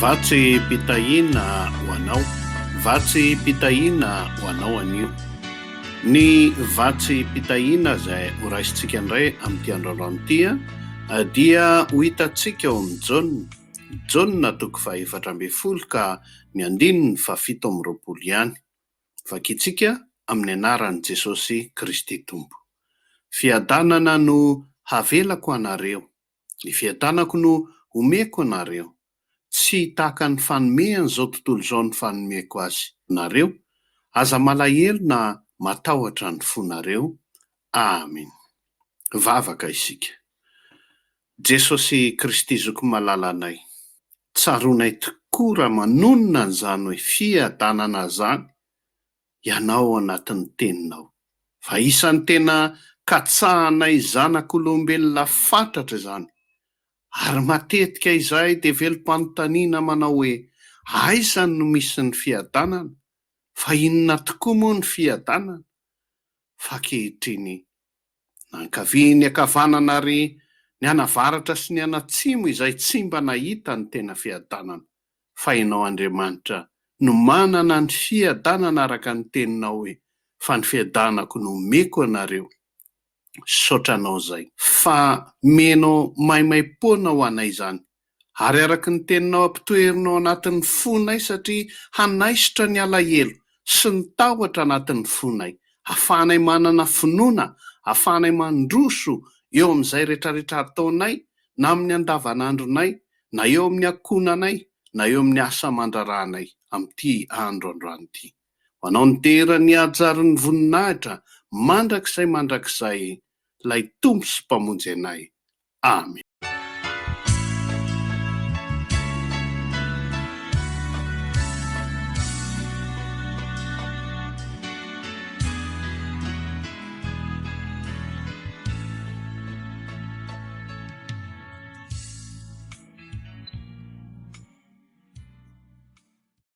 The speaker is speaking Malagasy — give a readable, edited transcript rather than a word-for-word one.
Vatsim-pitahiana ho anao, vatsim-pitahiana ho anao anio. Ny vatsim-pitahiana izay ho raisintsika indray amin'ity androandroany ity dia ho hitantsika ao amin'ny Jaona, Jaona toko faha 14 ka ny andininy faha 27 ihany. Vakintsika amin'ny anaran'i Jesosy Kristy Tompo. Fiadanana no havelako anareo, ny fiadanako no omeko anareo. Tsy tahaka ny fanomean'izao tontolo izao ny fanomeko azy anareo. Aza malahelo na matahotra ny fonareo. Amen. Vavaka isika. Jesosy Kristy Zoky malalanay, tsaroanay tokoa raha manonona an'izany hoe fiadanana izany Ianao ao anatin'ny Teninao. Fa isan'ny tena katsahanay zanak'olombelona fatratra izany. Ary matetika izahay dia velom-panontaniana manao hoe aiza no misy ny fiadanana? Fa inona tokoa moa ny fiadanana? Fa ankehitriny Nankavia ny ankavanana ary nianavaratra sy nianatsimo izay tsy mba nahita ny tena fiadanana, fa Ianao Andriamanitra no manana ny fiadanana araka ny teninao hoe, fa ny fiadanako no omeko anareo. Misaotra Anao izay fa menao maimaimpoana ho anay izany Ary araka ny teninao ampitoerina ao anatin'ny fonay satria hanaisotra ny alahelo sy ny tahotra anatin'ny fonay, afahanay manana finoana, afahanay mandroso eo amin'izay retraretra ataonay na amin'ny andavanandronay na eo amin'ny ankohonanay na eo amin'ny asa aman-draharahanay amin'ity andro androany ity. Ho anao ny dera, ny haja ary ny voninahitra mandrakizay mandrakizay, ilay Tompo sy Mpamonjy anay. Amen.